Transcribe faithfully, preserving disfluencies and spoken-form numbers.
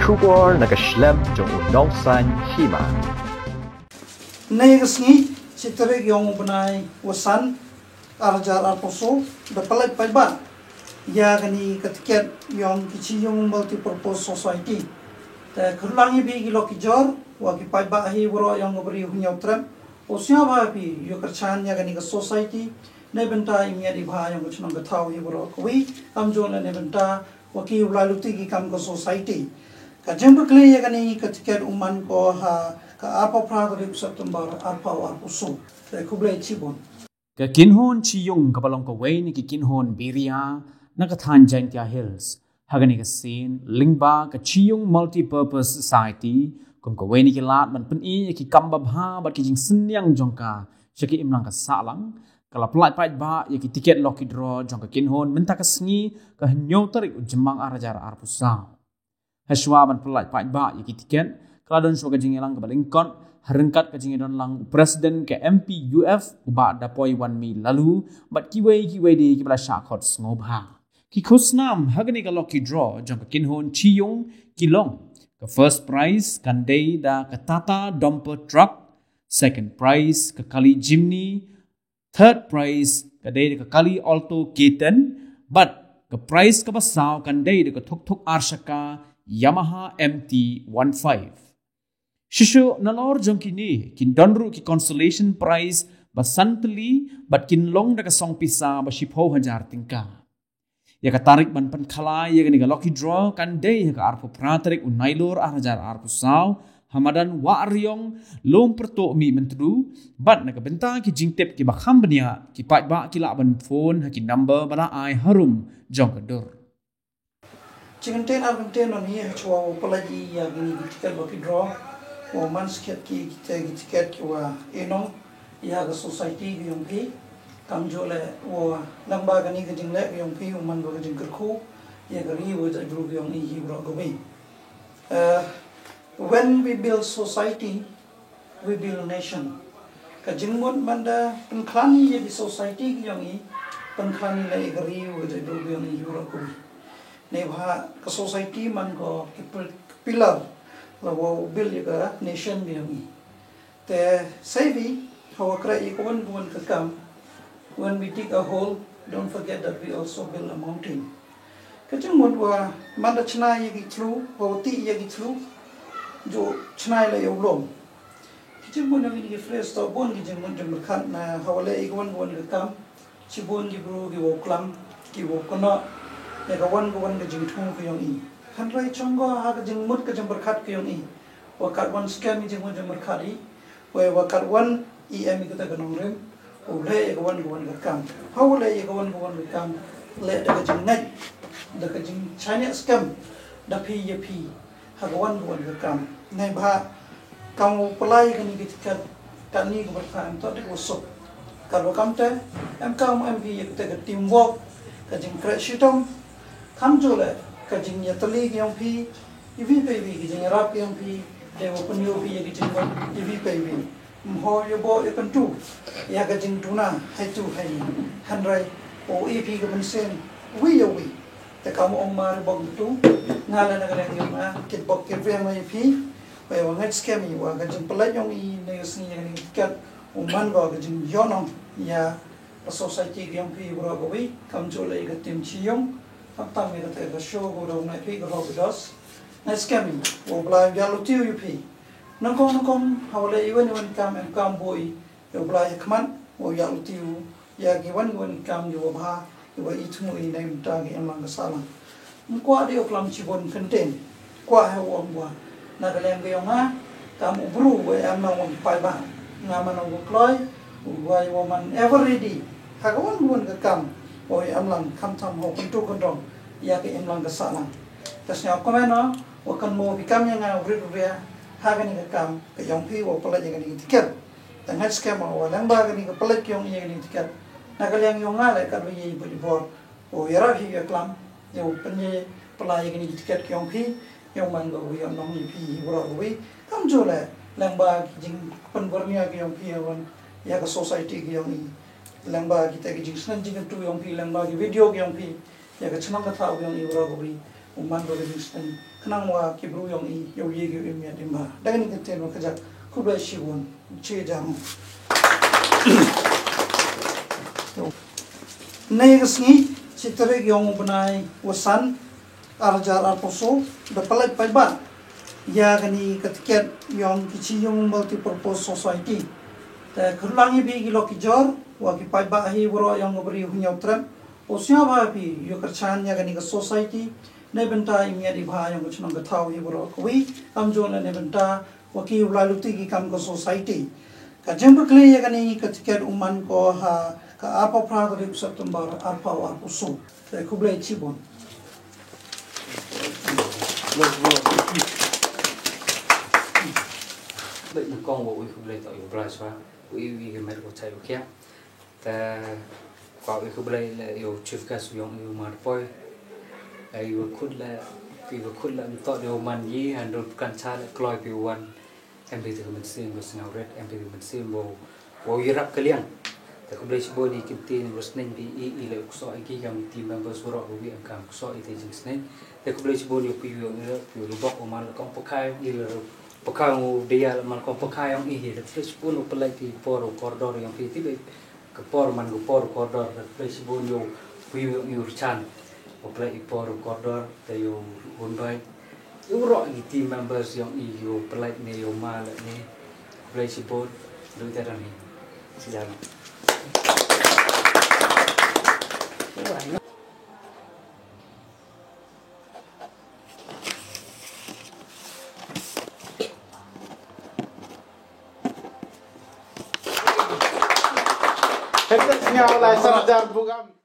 Khubor na ka shlem jong u Nongsaiñ Hima. Nai ka sngi, shi tarik yong u bnai wa san, ar hajar arphew saw, da pynlait paidbah ïa kani ka tiket yong ki Chiyung Multipurpose Society. Te khublei ïa phi ki lok ki jor, wa ki paidbah hi waroh yong ka bri u Hynñiewtrep, trep. U sngewbha phi ïa kyrchan ïa kani ka society, na bynta i miat i bha yong ka chnong ka thaw hi waroh kawi, kamjong na bynta wa ki u la luti ki kam ka society. Ka jingpynkhlaiñ ïa kani ka tiket u man ko ha ka arphew phra tarik September arphew arphew saw. Te khublei chibun. Ka kynhun Chiyung kaba long kawei na ki kynhun biria na ka thaiñ Jaintia Hills. Ha kani ka sien, lyngba ka Chiyung Multipurpose Society, kum kawei na ki lad ban pyni ïa ki kam babha bad ki jingsynñiang jong ka sha ki imlang ka sahlang, ka la pynlait paidbah ïa ki tiket lucky draw jong ka kynhun mynta ka sngi ka hynñiew tarik u Jymmang ar hajar arphew saw. Hashwa ban pynlait paidbah ïa ki tiket, ka la don shuwa ka jingïalang kaba lyngkot, ha ryngkat ka jingïadon lang u President ka M P U F, u Bah Dapoi Wanmi Laloo, bad kiwei kiwei de kiba la shah khot sngewbha. Ki khusnam ha kani ka lucky draw jong ka kynhun Chiyung ki long, ka first prize kan dei da ka Tata Dumper Truck, second prize ka kali Jimny, third prize ka dei da ka kali Alto K ten, bad ka prize kaba saw kan dei da ka thuk thuk ar shaka Yamaha M T one five. Shisha nalor jong kine, kin don ruh ki consolation prize ba san tylli, bad kin long da ka song pisa ba shiphew hajar tyngka. Ïa ka tarik ban pynkhlaiñ ïa kani ka lucky draw kan dei ha ka arphew phra tarik u Nailur ar hajar arphew saw, ha madan Wahriong, Lum Pyrtuh Mihmyntdu, bad na ka bynta ki jingtip kiba kham bniah, ki paidbah ki lah ban phone ha ki number ba la ai harum jong ka dur. Chi kyntien ar kyntien nonhi ha chwa u pynlait ïa kini ki tiket lucky draw, u man skhem ki, ki tiket ki wa inong ïa ka society ki yong phi. Kamjooh leh u lyngba kani ka jingleh ki yong phi u man ba ka jingkyrkhu ïa ka ri wa jaitbru ki yong i hi baroh kawei. Eh, when we build society, we build nation. Ka jingmut man da pynkhlaiñ ïa ki society ki yong i, pynkhlaiñ leh ïa ka ri wa jaitbru ki yong i hi baroh kawei. Neibhah ka society man ko ki pil-, pillar la wa u build ïa ka nation ki yong i. Te seiwi, hawa khreh ïa ka wan ka wan ka kam. When we dig a hole, don't forget that we also build a mountain. Ka jingmut wa man da chna ïa ki thlu, wa u ti ïa ki thlu, ju chna leh ïa u lum. Ki jingmut na kini ki phrase to bun ki jingmut jingmyrkhat na hawa leh ïa ka wan ka wan ka kam. Chibun ki bru ki wa u klam, ki wa u kynnoh ïa ka wan ka wan ka jingthmu ka yong i. Hynrei chong ko ha ka jingmut ka jingpyrkhat ka yong i. Wa kat wan skhem i jingmut jingpyrkhat i. Wa, wa kat wan i em i kata ka nongrim. Wa u leh ïa ka wan ka wan ka kam. Ha u leh ïa ka wan ka wan ka kam. Leh da ka jingngeit. Da ka jingshaniah skhem. Da phi ïa phi. Ha ka wan ka wan ka kam. Neibhah kam u pynlait ïa kani ka tiket, kani ka bynta em to dei ka suk. Ka ruh kamte, em kam em phi ïa kata ka teamwork, ka jingkhreh shitom, kamjooh leh ka jingïatylli ka yong phi, iwi pa iwi ka jingïarap ka yong phi, dei wa pynïoh phi ïa ka jingwan, iwi pa iwi. Mho ïa bo ïa kyntu, ïa ka jingduna, hai tu hai. Hynrei, o i phi ka mynsiem, wi ïa wi. Te kam ong mar bok tu, nga la na ka leng yong nga, kit bok kit veng ïa phi, Wei wa ngeit skhem i wa ka jingpynlait yong i na ka sngi ïa kani ka tiket u man ko ka jingïohnong ïa ka society ka yong phi baroh kawei, kamjooh leh ïa ka team Chiyung, khamtam ïa kata ka show ka u dei u nai phi ka Robidos. Ngeit skhem i wa u Blai u ïa luti u ïa phi. Nyngkong nyngkong ha u leh i wan i wan kam em kam boi, ïa u Blai ha khmat, wa u ïa luti u ïa ki wan ki wan ki kam ki wa bha, ki wa i thmu i na i mynta ki imlang ka sahlang. Ym kwah dei u klam chibun kyntien. Kwah ha u ong wa na ka liang ka yong nga, kam u bru wa em long u paidbah. Nga man u kloi, u wa i wa man ever ready. Ha ka wan ka wan ka kam, wa i imlang khamtam ha u kyntu kyndong ïa ki imlang ka sahlang. Te sngewkmen o wa kynmaw phi kam ïa nga u rit u ria ha kani ka kam ka yong phi wa pynlait ïa kani ka tiket. Te ngeit skhem o wa lyngba kani ka pynlait ka yong i ïa kani ka tiket, na ka liang yong nga leh katba ïa i bad i bor, u ïarap hi ïa klam ïa u pynïaid pynlait ïa kani ka tiket ka yong phi, ïa u man ka u ïohnong ïa phi hi baroh kawei. Kamjooh leh lyngba ki jingpynbor nia ka yong phi ïa wan ïa ka society ka yong i, lyngba kita ki jingsneng jingkyntu yong phi, lyngba ki video ka yong phi, ïa ka chnong ka thaw ka yong i baroh kawei. u man ba ka jingsngewsih khnang wa ki briew yong i yow ye ki im miat im bha. Da kani ka ktien wa kajak, khublei shibun. Che jam. Nei ka sngi, chi tarik yong u bnai wa san, ar hajar arphew saw, da pynlait paidbah ïa kani ka tiket yong ki Chi Yung Multipurpose Society. Te khublei ïa phi ki lok ki jor, wa ki paidbah hi waroh yong ka Bri u Hynñiewtrep. U sngewbha phi ïa kyrchan ïa kani ka society, na bynta i miat i bha yong ka chnong ka thaw hi waroh kawi, kam jong na bynta wa ki u la luti ki kam ka society. Ka jingpyrkhat ïa kani ka tiket u man ko ha ka arphew phra tarik September arphew arphew saw. Te khublei shibun. Bad nyngkong wa u khublei to ïa u Blai shuwa, u i u i ka met u chai u khiah. Te kwah u khublei leh ïa u chief guest u yong i u mar poi. Ai wa khut leh, phi wa khut leh mtok de u man yi han dut kan cha leh kloi phi wan. Em phi te ka mynsiem wa sngewrit, em phi te ka mynsiem wa wa u ïarap ka liang. Te khublei shibun ïa ki ktien wa sneng phi i i leh u ksoh ïa ki kam team members waroh u wi em kam ksoh ïa te jingsneng. Te khublei shibun ïa phi u yong i leh phi u rubok u man leh kong pakai i leh ru pakai u de ïa leh man kong pakai yong i hi. Te khublei shibun u pynlait phi por u kordor yong phi te leh ka por man ka por kordor, te khublei shibun ïa u, ïa u, ïa u Richard. U pynlait i por kordor, te ïa u Hunbai. Ïa u roh i team members yong i ïa u pynlait ne ïa u ma leh ne. Khublei shibun, du te rang hi. Sijam. Hete sñiaw lai sar jar bugam.